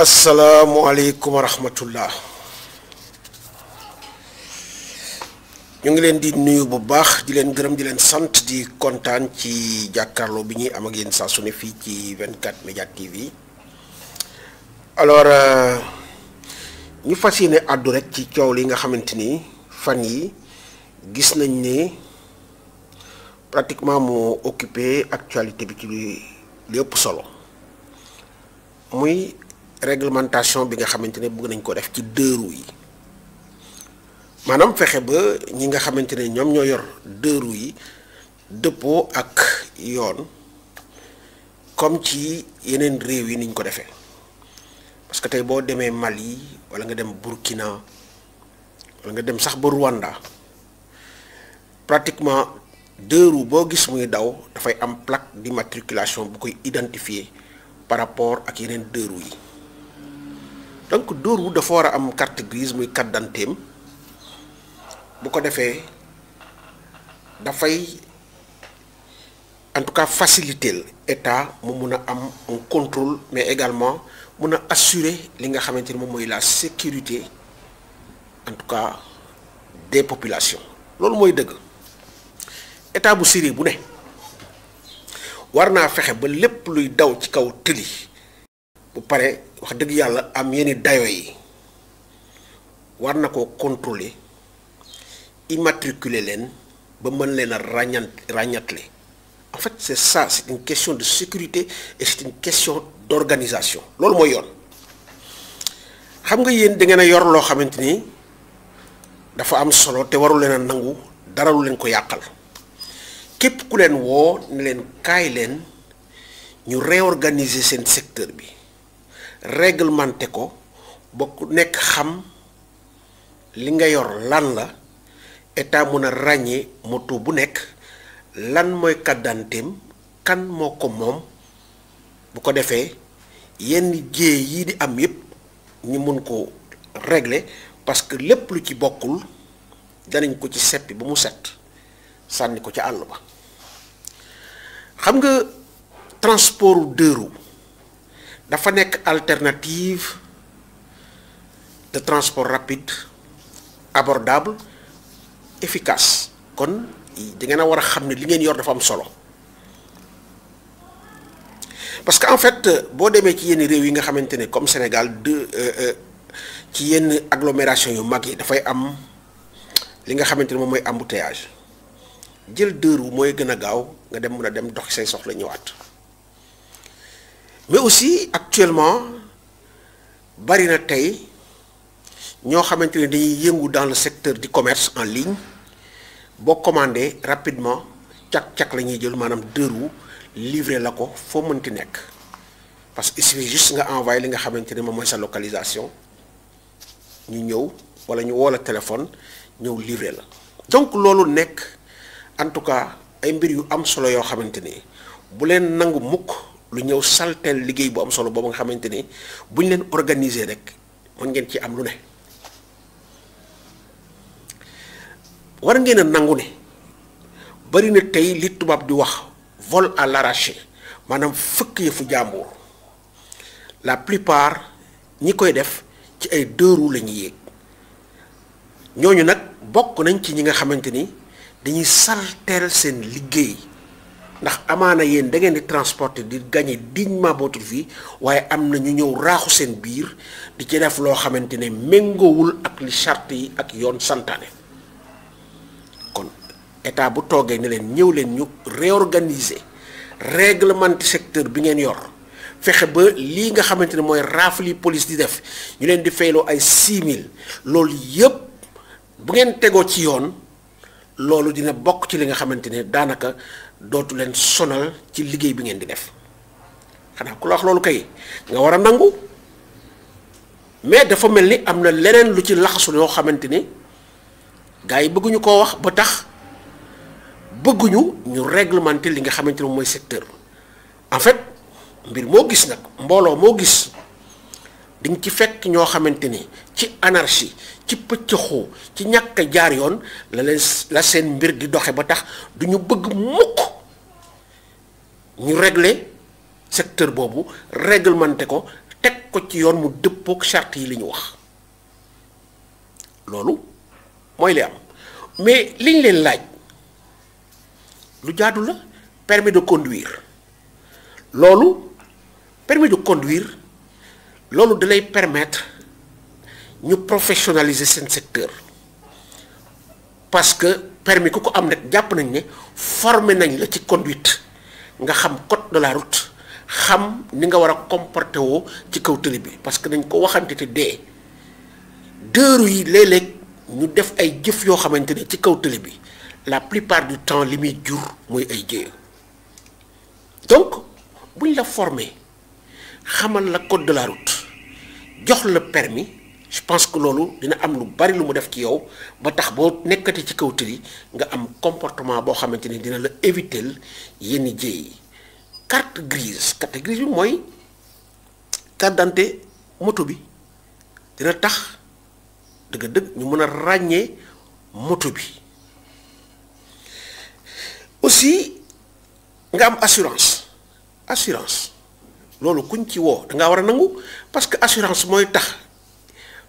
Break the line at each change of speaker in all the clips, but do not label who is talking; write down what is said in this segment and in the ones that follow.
asalaamualeykum wa rahmatullah ñu ngi leen di nuyu bu baax di leen gërëm di leen sant di kontaan ci jàkkaarloo bi ñuy am ak yéen saa su ne fii ci 24 Média TV. Alors ñu fas yéene àddu rek ci coow li nga xamante ni fan yi gis nañ ne pratiquement moo occupé actualité bi ci li ëpp solo muy réglementation bi nga xamante ne bëgg nañ ko def ci deux roues yi maanaam fexe ba ñi nga xamante ne ñoom ñoo yor deux roues yi dëppoo ak yoon comme ci yeneen réew yi niñ ko defee parce que tey boo demee Mali wala nga dem Burkina wala nga dem sax ba Rwanda pratiquement deux roues boo gis muy daw dafay am plaque d'immatriculation bu koy identifier par rapport ak yeneen deux roues yi donc deux roues dafa war a am carte grise muy carte d'identité bu ko defee dafay en tout cas faciliter état mu mun a am un contrôle mais également mun a assurer li nga xamante ni moom mooy la sécurité en tout cas des populations loolu mooy dëgg état bu Syrie bu ne war naa fexe ba lépp luy daw ci kaw tëli bu pare wax dëgg yàlla am yenn dayo yi war na ko contrôler immatriculer leen ba mën leen a ràññatle en fait c'est ça, c'est une question de sécurité et c'est une question d'organisation loolu mooy yoon xam nga yéen da ngeen a yor loo xamante ni dafa am solo te waru leen a nangu dara lu leen ko yàqal képp ku leen woo ne leen kaay leen ñu réorganiser seen secteur bi réglementer ko ba ku nekk xam li nga yor lan la état mun a ràññee moto bu nekk lan mooy carte d'identité kan moo ko moom bu ko defee yenn jéey yi di am yépp ñu mun ko régler parce que lépp lu ci bokkul danañ ko ci seppi ba mu set sànni ko ci àll ba xam nga transport deux roues dafa nekk alternative de transport rapide abordable efficace kon da ngeen a war a xam ne li ngeen yor dafa am solo parce que en fait boo demee ci yenn réew yi nga xamante ne comme Sénégal ci yenn agglomération yu mag yi dafay am li nga xamante ne moom mooy embouteillage jël deux roues mooy gën a gaaw nga dem mën a dem dox say soxla ñëwaat mais aussi actuellement bari na tey ñoo xamante ne dañuy yëngu dans le secteur du commerce en ligne boo commandé rapidement cak-cak la ñuy jël maanaam deux roues livré la ko foo mënti nekk parce que il suffit juste nga envoyé li nga xamante ne moom mooy sa localisation ñu ñëw wala ñu woo la téléphone ñëw livré la donc loolu nekk en tout cas ay mbir yu am solo yoo xamante ni bu leen nangu mukk lu ñëw salteel liggéey bu am solo boobu nga xamante ni bu ñu leen organiser rek mën ngeen ci am lu ne war ngeen a nangu ne bari na tey li tubaab di wax vol à l'arraché maanaam fëkk yëfu jàmbur la plupart ñi koy def ci ay deux roues la ñuy yéeg ñooñu nag bokk nañ ci ñi nga xamante ni dañuy salteel seen liggéey ndax amaana yéen da ngeen di transporter di gagner dignement votre vie waaye am na ñu ñëw raaxu seen biir di ci def loo xamante ne méngoowul ak li charte yi ak yoon santaane kon état bu toogee ne leen ñëw leen ñu réorganiser réglementer secteur bi ngeen yor fexe ba lii nga xamante ne mooy raafali police di def ñu leen di fayloo ay 6000 loolu yépp bu ngeen tegoo ci yoon loolu dina bokk ci li nga xamante ne daanaka dootu leen sonal ci liggéey bi ngeen di def xanaa ku la wax loolu kay nga war a nangu mais dafa mel ni am na leneen lu ci laxasu yoo xamante ni gars yi bëgguñu koo wax ba tax bëgguñu ñu réglementer li nga xamante ne mooy secteur en fait mbir moo gis nag mbooloo moo gis di nga ci fekk ñoo xamante ni ci anarchie ci pëccëxoo ci ñàkk a jaar yoon la seen mbir di doxe ba tax du ñu bëgg mukk ñu régler secteur boobu réglementé ko teg teg ko ci yoon mu dëppook charte yi li ñu wax loolu mooy li am mais liñ leen laaj lu jaadu la permis de conduire loolu permis de conduire loolu da lay permettre ñu professionnaliser seen secteur parce que permis ku ko am rek jàpp nañ ne formé nañ la ci conduite nga xam code de la route xam ni nga war a comporté woo ci kaw tëli bi parce que dañ ko waxante te dee deux roues yi léeg-léeg ñu def ay jëf yoo xamante ne ci kaw tëli bi la plupart du temps li muy jur mooy ay jéey donc buñ la formé xamal la code de la route jox la permis je pense que loolu dina am lu bari lu mu def ci yow ba tax boo nekkati ci kaw tëli nga am comportement boo xamante ne dina la éviter yenn jéey yi carte grise bi mooy carte d'identité moto bi dina tax dëgg-dëgg ñu mën a ràññee moto bi aussi nga am assurance loolu kuñ ci woo da ngaa war a nangu parce que assurance mooy tax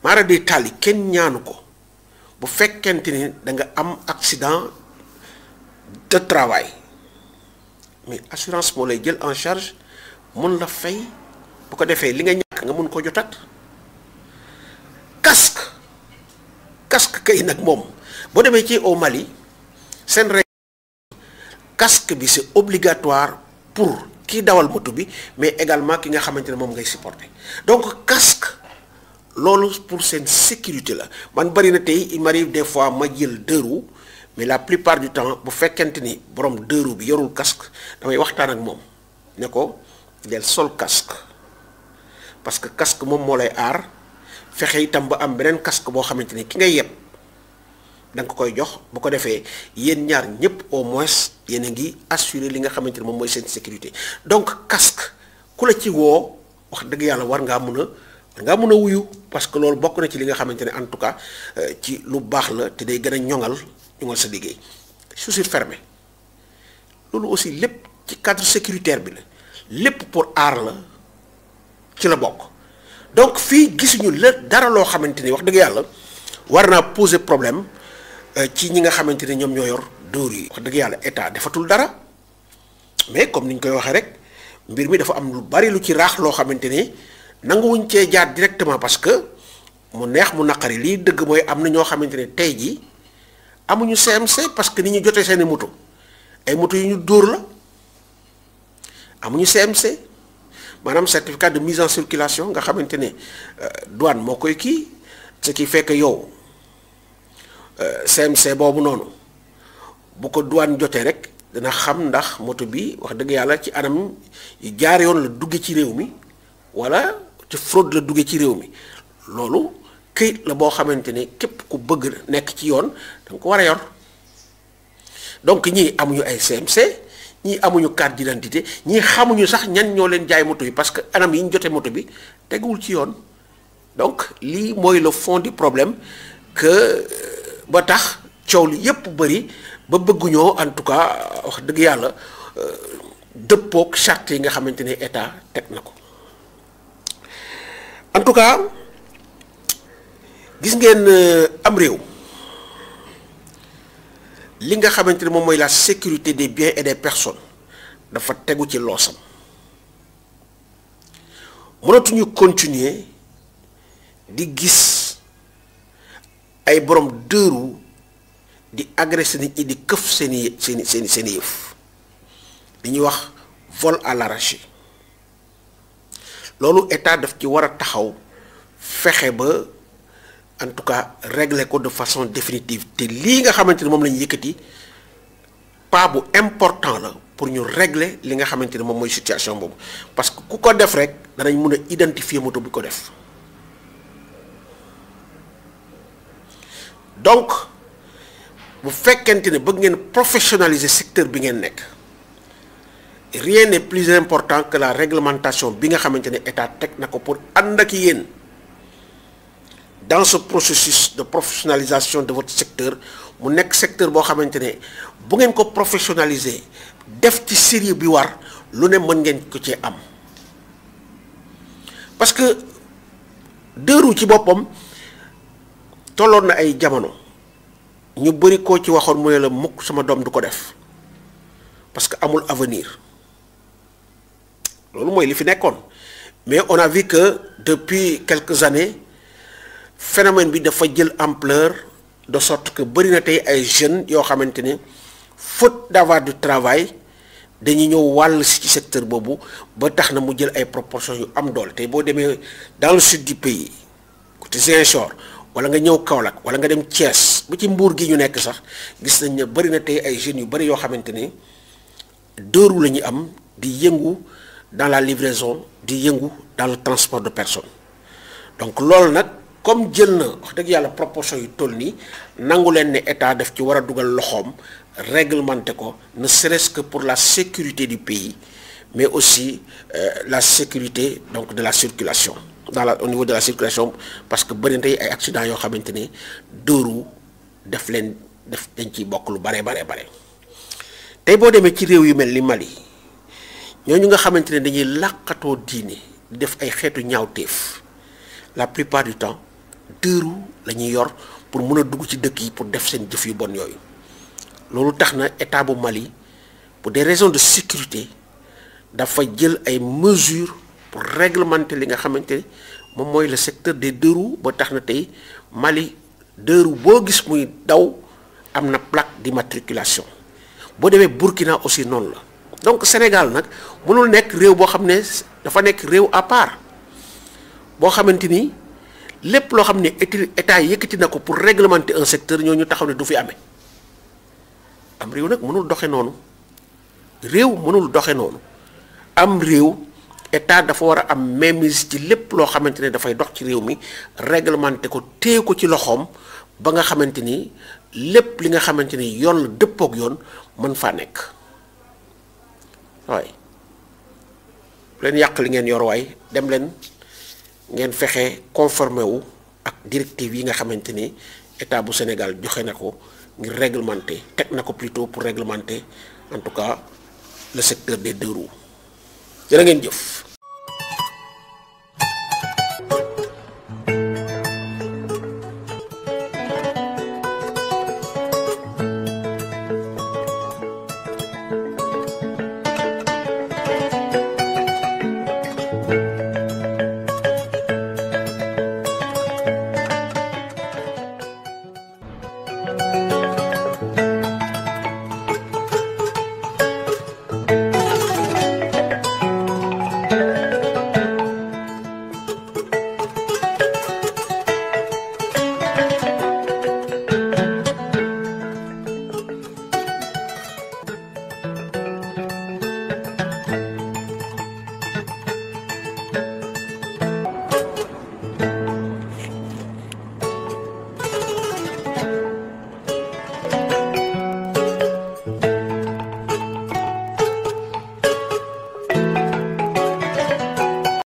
maara day tàlli kenn ñaanu ko bu fekkente ni da nga am accident de travail mais assurance moo lay jël en charge mun la fay bu ko defee li nga ñàkk nga mun ko jotaat casque kay nag moom boo demee ci au Mali seen règle casque bi c'est obligatoire pour kii dawal moto bi mais également ki nga xamante ne moom ngay supporter donc casque loolu pour seen sécurité la man bari na tey il m'arrive des fois ma jël deux roues mais la plupart du temps bu fekkente ni borom deux roues bi yorul casque damay waxtaan ak moom ne ko del sol casque parce que casque moom moo lay aar fexe itam ba am beneen casque boo xamante ni ki ngay yeb da nga ko koy jox bu ko defee yéen ñaar ñëpp au moins yéen a ngi assurer li nga xamante ne moom mooy seen sécurité donc casque ku la ci woo wax dëgg yàlla war ngaa mun a wuyu parce que loolu bokk na ci li nga xamante ne en tout cas ci lu baax la te day gën a ñoŋal sa liggéey chaussure fermée loolu aussi lépp ci cadre sécuritaire bi la lépp pour aar la ci la bokk donc fii gisuñu la dara loo xamante ni wax dëgg yàlla war naa poser problème ci ñi nga xamante ne ñoom ñoo yor dóor yi wax dëgg yàlla état defatul dara mais comme ni ñu koy waxee rek mbir mi dafa am lu bari lu ci raax loo xamante ne nanguwuñ cee jaar directement parce que mu neex mu naqari lii dëgg mooy am na ñoo xamante ne tey jii amuñu CMC parce que ni ñu jotee seeni moto ay moto yu ñu dóor la amuñu CMC maanaam certificat de mise en circulation nga xamante ne douane moo koy kii ce qui fait que yow CMC boobu noonu bu ko douane jotee rek dana xam ndax moto bi wax dëgg yàlla ci anam yu jaar yoon la dugge ci réew mi wala ci fraude la dugge ci réew mi loolu këyit la boo xamante ne képp ku bëgg nekk ci yoon danga ko war a yor donc ñii amuñu ay CMC ñii amuñu carte d'identité ñii xamuñu sax ñan ñoo leen jaay moto yi parce que anam yi ñu jotee moto bi teguwul ci yoon donc lii mooy le fond du problème que ba tax coow li yépp bëri ba bëgguñoo en tout cas wax dëgg yàlla dëppook charte yi nga xamante ne état teg na ko en tout cas gis ngeen am réew li nga xamante ne moom mooy la sécurité des biens et des personnes dafa tegu ci loosam mënatuñu continuer di gis ay borom dëru di agresser nit ñi di këf seeni yëf li ñuy wax vol à l'arraché loolu état daf ci war a taxaw fexe ba en tout cas régler ko de façon définitive te lii nga xamante ne moom la ñu yëkkati pas bu important la pour ñu régler li nga xamante ne moom mooy situation boobu parce que ku ko def rek danañ mun a identifier moto bi ko def donc bu fekkente ne bëgg ngeen professionnaliser secteur bi ngeen nekk rien n'est plus important que la réglementation bi nga xamante ne état teg na ko pour ànd ak yéen dans ce processus de professionnalisation de votre secteur mu nekk secteur boo xamante ne bu ngeen ko professionnaliser def ci sérieux bi war lu ne mën ngeen ko ci am parce que deux roues ci boppam tolloon na ay jamono ñu bëri koo ci waxoon mu ne la mukk sama doom du ko def parce que amul avenir loolu mooy li fi nekkoon. Mais on a vu que depuis quelques années phénomène bi dafa jël ampleur de sorte que bëri na tey ay jeunes yoo xamante ne faute d'avoir du travail dañuy ñëw wàll si ci secteur boobu ba tax na mu jël ay proportions yu am doole tey boo demee dans le sud du pays côté Ziguinchor wala nga ñëw Kaolack wala nga dem Thiès ba ci Mbour gi ñu nekk sax gis nañ ne bëri na tey ay jeunes yu bëri yoo xamante ne deux roues la ñu am di yëngu dans la livraison di yëngu dans le transport de personnes donc loolu nag comme jël na wax dëgg yàlla proportion yu toll nii nangu leen ne état daf ci war a dugal loxoom réglementé ko ne serait-ce que pour la sécurité du pays mais aussi la sécurité donc de la circulation au niveau de la circulation parce que bëri na tey ay accidents yoo xamante ne deux roues daf leen def dañ ciy bokk lu bare tey boo demee ci réew yu mel ni Mali ñooñu nga xamante ne dañuy làqatoo diine di def ay xeetu ñaawteef la plupart du temps deux roues la ñuy yor pour mën a dugg ci dëkk yi pour def seen jëf yu bon yooyu loolu tax na état bu Mali pour des raisons de sécurité dafa jël ay mesures pour réglementer li nga xamante ne moom mooy le secteur des deux roues ba tax na tey Mali deux roues boo gis muy daw am na plaque d'immatriculation boo demee Burkina aussi noonu la. Donc Sénégal nag mënul nekk réew boo xam ne dafa nekk réew à part boo xamante ni lépp loo xam ne état yëkkati na ko pour réglementer un secteur ñoo ñu taxaw ne du fi amee am réew nag mënul doxe noonu am réew état dafa war a am mainmise ci lépp loo xamante ne dafay dox ci réew mi réglementer ko téye ko ci loxoom ba nga xamante ni lépp li nga xamante ni yoon la dëppook yoon mën faa nekk. waaye leen yàq li ngeen yor waay dem leen ngeen fexe conformé wu ak directive yi nga xamante ni état bu Sénégal joxe na ko ngir réglementer teg na ko plutôt pour réglementer en tout cas le secteur des deux roues jërë ngeen jëf.